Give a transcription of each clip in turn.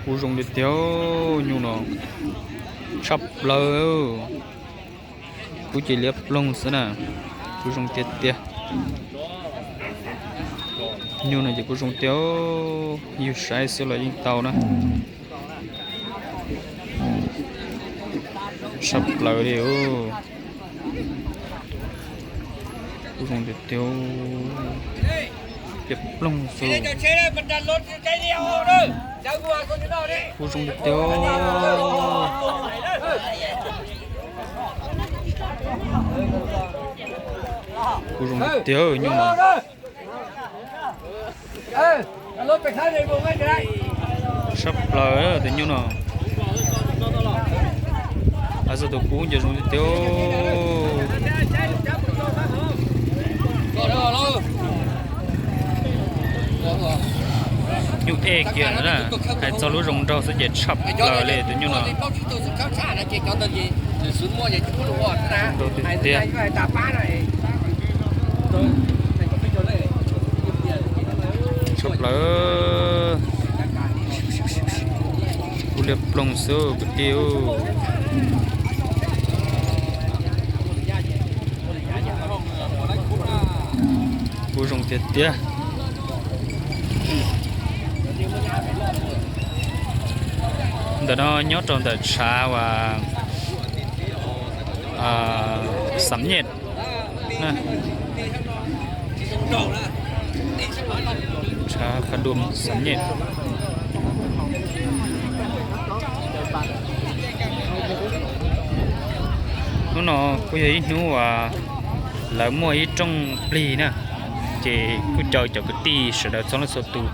Kub zoo tiag tiag, nyuj no tshaj plaws. Kub ces liab ploog xwb na, kub zoo tiag tiag. Nyuj no ces kub zoo tiag, yug saib xwb los yeej tau na. Tshaj plaws li. Kub zoo tiag tiag, liab ploog xwb. Kub zoo tiag tiag. Kub zoo tiag tiag nyuj no. Tshaj plaws tus nyuj no. Hais txog tus kub ces zoo tiag tiag. Nyuj ej kiag na, hais txog lub zoo nraug xwb ces tshaj plaws li tus nyuj no. Zoo nraug tiag tiag. Tshaj plaws. Kub liab ploog xwb kwv tij. Kub zoo tiag tiag. Ntawm no nyob rau ntawm tshav uas Xam Nyej, tshav Qha Dum Xam Nyej. Hnub no kuj yog ib hnub uas lawv muaj ib rooj plig na, ces kuj caw cov kwv tij sawv daws txhua leej txhua tus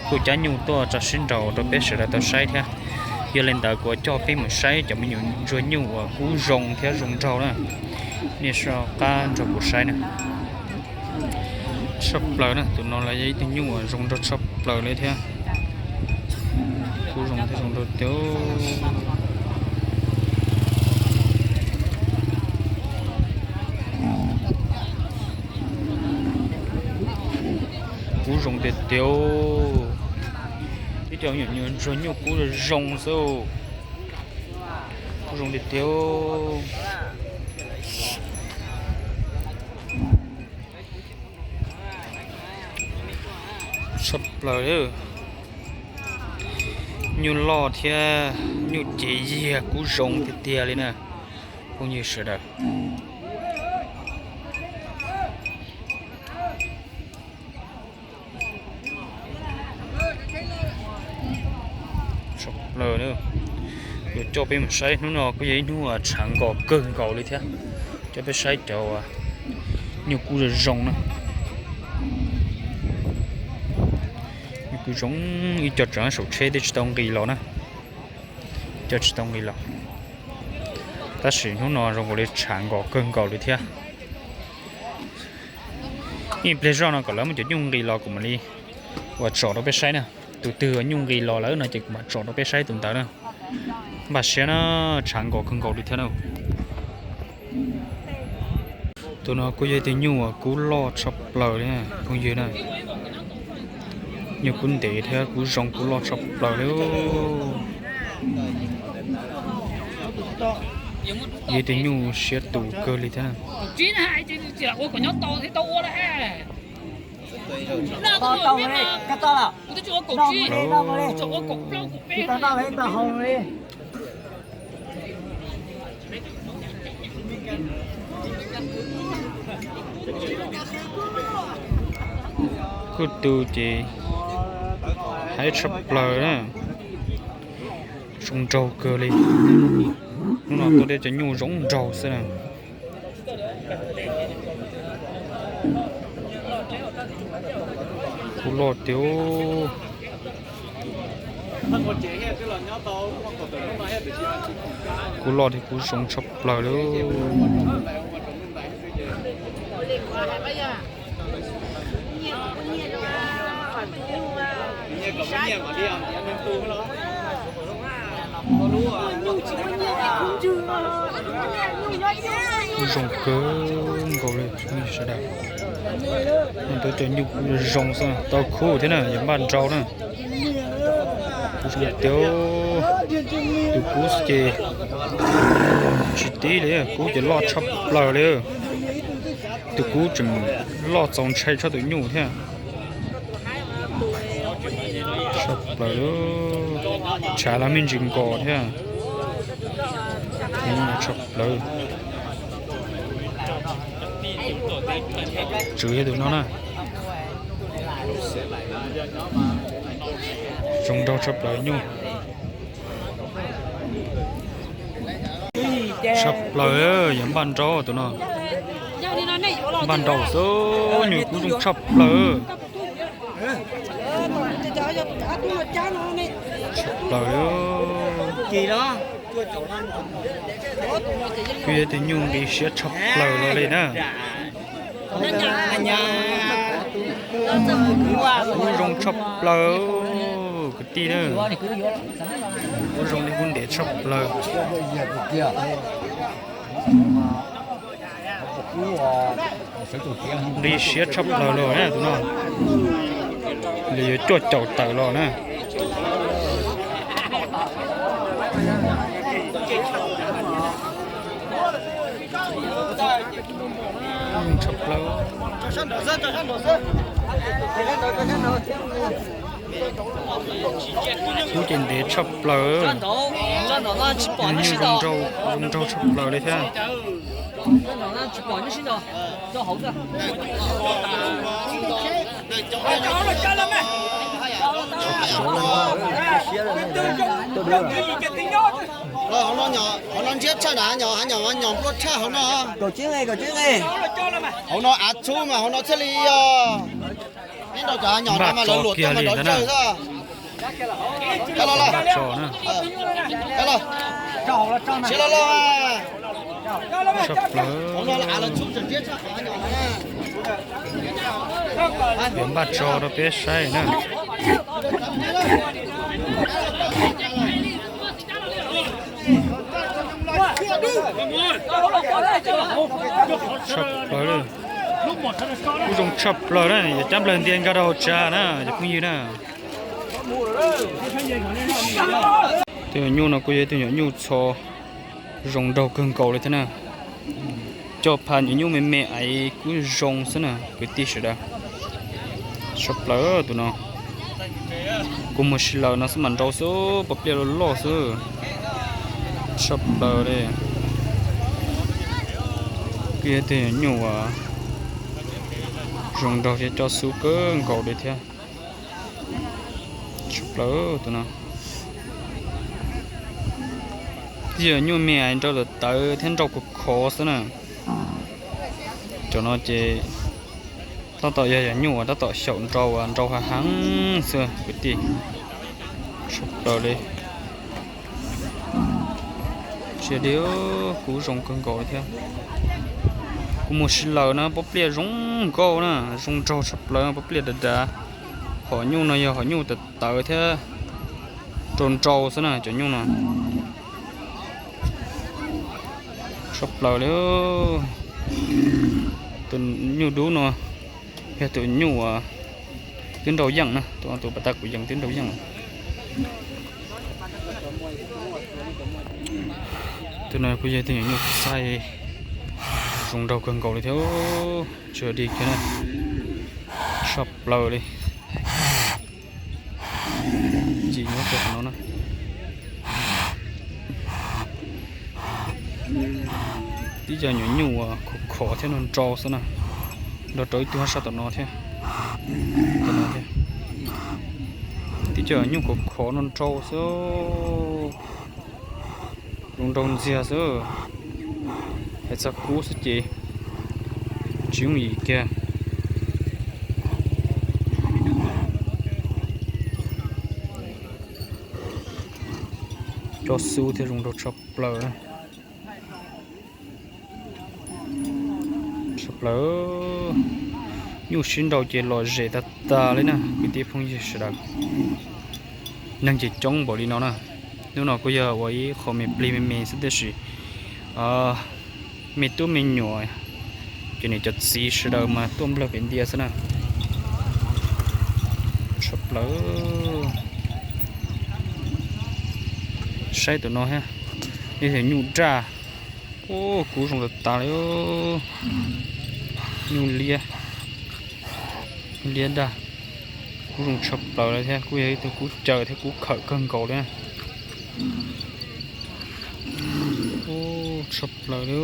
kuj cab nyuj tuaj tso sib nraus rau peb sawv daws tau saib thiab. Yog li ntawd kuv coj peb mus saib cov me nyuam ntsuag nyuj uas kub zoo thiab zoo nraug na. Nej soj qab nrog kuv saib na. Tshaj plaws na, tus no los yog ib tug nyuj uas zoo nraug tshaj plaws li thiab. Kub zoo thiab zoo nraug tiag. Kub zoo tiag tiag. Ib co me nyuam ntsuag nyuj kub zoo xwb. Kub zoo tiag tiag. Tshaj plaws. Nyuj loj thiab nyuj cev yiag kub zoo tiag tiag li na, phooj ywg sawv daws. Tshaj plaws. Yuav coj peb mus saib, hnub no kuj yog ib hnub tshav nkos kawg nkaus li thiab. Coj peb saib cov nyuj kub zoo zoo na. Nyuj kub zoo, ib co tseem saum tsheb twb tsis tau nqis los na. Coj tsis tau nqis los. Tab sis hnub no zoo nkaus li tshav nkos kawg nkaus li thiab. Ib pliag zoj no kom lawv muab cov nyuj nqis los kuv mam li uas tsom rau peb saib na. Tus twg uas nyuj nqis los lawm no ces kuv mam tsom rau peb saib tus ntawd na. Npaj siab na, tshav nkos kawg nkaus li thiab na. Tus no kuj yog ib tug nyuj uas kub loj tshaj plaws li phooj ywg na. Nyuj kub ntev thiab kub zoo kub loj tshaj plaws li. Yog ib tug nyuj siab tus kawg li thiab na. Kuj tu ces haib tshaj plaws na. Zoo nraug kawg li. Hnub no tuaj tej cov nyuj zoo nraug xwb na. Kub loj tiag. Kub loj thiab kub zoo tshaj plaws li. Kub zoo kawg nkaus li sawv daws. Tuaj cov nyuj kub zoo xwb, tau khub thiab na, yog npaj nrau na. Kub Zoo tiag, tus kub xwb ces tsis tib li, kub ces loj tshaj plaws li. Tus kub tseem loj txaus ntshai tshaj tus nyuj thiab. Tshaj plaws, tshav los me ntsis nkos thiab. Tshaj plaws. Tswv yog tus no na. Zoo nraug tshaj plaws nyuj. Tshaj plaws, yog npaj nraug tus no. Npaj nraug xwb, nyuj kub zoo tshaj plaws. Tshaj plaws. Kuj yog tus nyuj nqi siab tshaj plaws los li na. Kub zoo tshaj plaws kwv tij na. Kub zoo li kub ntev tshaj plaws. Nqi siab tshaj plaws los na tus no. Li yuav cuaj caum tawm los na. Tshaj plaws. Kub ces ntev tshaj plaws. Nyuj zoo nraug, zoo nraug tshaj plaws li thiab. Hauv no ntsiab tshaj na, hauv no nyom nplua tshaj hauv no. Hauv no av txhub mas hauv no thiaj li os. Neb nrau cov av nyom no mas lawv luam tuaj mas nrau tsawg xwb. Siab loj loj. Hauv no av lawv txhub tseem ntsiab tshaj qhov nyom no na. Yuav npaj tso rau peb saib na. Tshaj plaws, kub zoo tshaj plaws na, yog cab nplawg ntias nkag rau hauv tsav na cov phooj ywg na. Tus nyuam nyuj no kuj yog tus nyuam nyuj txho zoo nraug kawg nkaus li thiab na. Coj pha nyuam nyuj me me aiv kub zoo xwb na kwv tij sawv daws. Tshaj plaws tus no. Kua muag sib laws no xwb mas nrau xwb, pov pliaj loj loj xwb. Tshaj plaws li. Kuj yog tus nyuam nyuj uas zoo nraug thiab coj xub kawg nkaus li thiab. Tshaj plaws tus no. Twb yog nyuj me es nrau tawv tawv thiab nrau khov khov xwb na. Cov no ces tab tom yog yog nyuj uas tab tom xyaum nrau uas nrau hav heev xwb kwv tij. Tshaj plaws li. Tsis li, kub zoo kawg nkaus li thiab. Kua muag sib laws na, pov pliaj zoo nkauj na, zoo nraug tshaj plaws, pov pliaj dav dav. Hom nyuj no yog hom nyuj tawv tawv thiab nrau nrau xwb na cov nyuj no. Tshaj plaws li. Tus nyuj dub no yog tus nyuj uas twb nrau yeej na, tus tus pas tag kuv yees twb nrau yeej. Tus no kuj yog tus nyuam nyuj txaij zoo nraug kawg nkaus li thiab. Tsis di kiag na, tshaj plaws li. Ci nyob rau qhov no na. Tib co nyuam nyuj uas khov khov thiab nrau nrau xwb na. Nrau rau ib tug hab sab tom no thiab. Tom no thiab. Tib co nyuj khov khov nrau nrau xwb. Zoo nraug ntxiag xwb. Hais txog kub xwb ces tsis yooj yim kiag. Coj xub thiab zoo nraug tshaj plaws. Tshaj plaws. Nyuj sib nrau ces lom zem tag tag li na kwv tij phooj ywg sawv daws. Neeg ces coob npaum li no na. Hnub no kuj yog ua ib qho me plig me me xwb tab sis me tub me nyuam, cov niam cov txiv sawv daws mas tuaj nplawg pem ntias xwb na. Tshaj plaws. Saib tus no thiab, ib tug nyuj daj, kub zoo tas tas li. Nyuj liab, liab daj, kub zoo tshaj plaws li thiab kuj yog ib tug kub caws thiab kub khawm kawg nkaus li. Tshaj plaws li.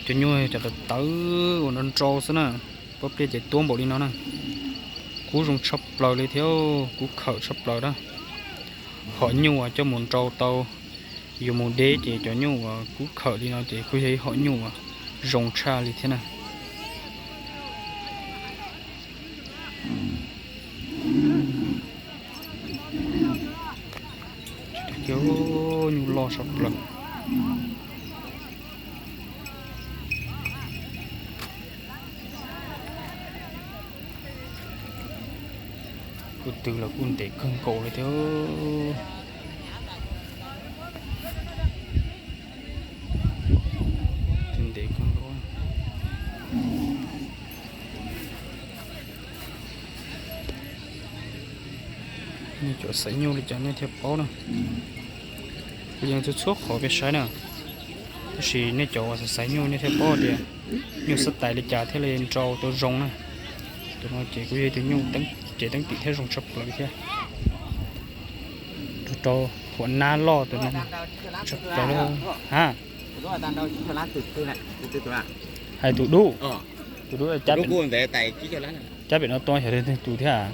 Cov nyuj cov tawv tawv uas nrau nrau xwb na, pob pliaj ces tuab npaum li no na. Kub zoo tshaj plaws li thiab, kub khawm tshaj plaws na. Hom nyuj uas coj mus nrau tau, yuav mus deb ces cov nyuj uas kub khawm li no ces kuj yog ib hom nyuj uas zoo tshaj li thiab na. Nyuj loj tshaj plaws. Kuj twg los kuj ntev kawg nkaus li thiab. Ntev kawg nkaus. Nej cov xaiv nyuj li cas nej thiaj paub na. Kuv yeej txhua txhua qhov peb saib na, tab sis nej cov uas xaiv nyuj nej thiaj paub tias nyuj xab tais li cas thiaj li nrau tau zoo na. Tus no ces kuj yog ib tug nyuj cev teeb tim thiab zoo tshaj plaws thiab. Rau huam nab loj tus no tshaj plaws. Ha, hais tus dub, tus dub cab pem no tuaj xyov tus thiab.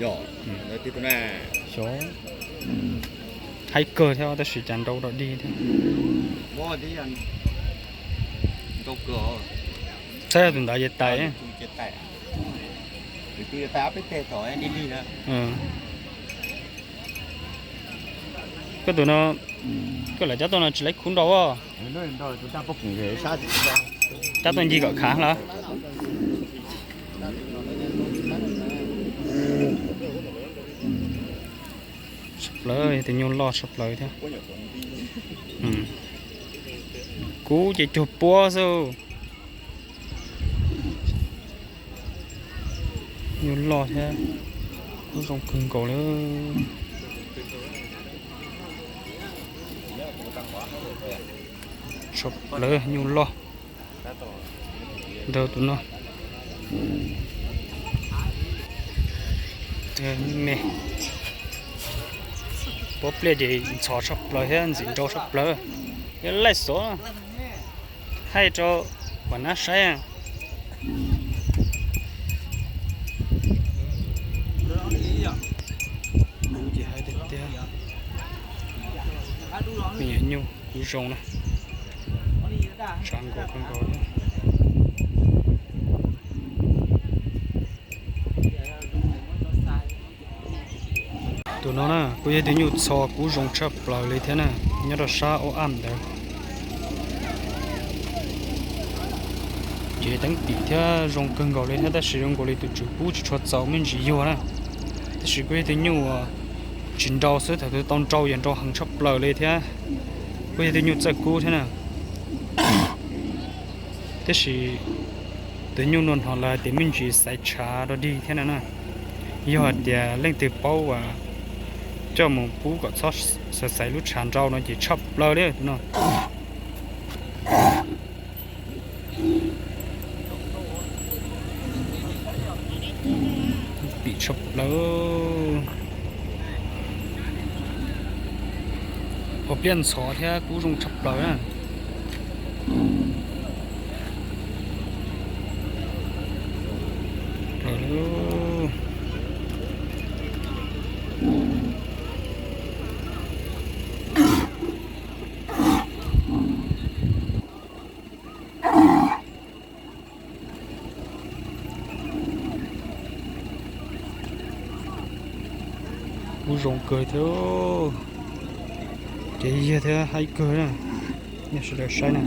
Xyov, haib kawg thiab tab sis cas nrau dog dig thiab. Saib yog tus ntawd ces tais. Koj tus no, koj lam cab tuaj no tsis laib khub nrau. Cab tuaj ncig kom khav lawm. Tshaj plaws, tus nyuj loj tshaj plaws thiab. Kub ces cuag puab xwb. Nyuj loj thiab, kub zoo kawg nkaus li. Tshaj plaws nyuj loj. Nrau tus no. Me, pob pliaj ces ntxhov tshaj plaws thiab ntxim nrau tshaj plaws. Yog laij xov, thaij rau huam nab saib. Kub ces haib tiag tiag. Me nyuam nyuj kub zoo na. Tshav nkaus kawg nkaus thiab. Tus no na kuj yog ib tug nyuj txho kub zoo tshaj plaws li thiab na, nyob rau sab ub ab ntawd. Cev teeb tim thiab zoo kawg nkaus li thiab, tab sis zoo nkaus li tus tswv pub tsis tshua txaus me ntsis yuag na. Tab sis kuj yog ib tug nyuj uas tsis nrau xwb, thaum twg tau nrau yog nrau heev tshaj plaws li thiab. Kuj yog ib tug nyuj txawj kub thiab na. Tab sis tus nyuj no hnov lawv hais tias me ntsis xaiv tshav dog dig thiab no na. Yog hais tias leej twg paub uas coj mus pub kom txhob xaiv xaiv lub tshav nrau no ces tshaj plaws li tus no. Pim tshaj plaws. Hauv pliaj ntxhov thiab kub zoo tshaj plaws na. Kub zoo kawg thiab, ces yog thiab haib kawg na, nej sawv daws saib na.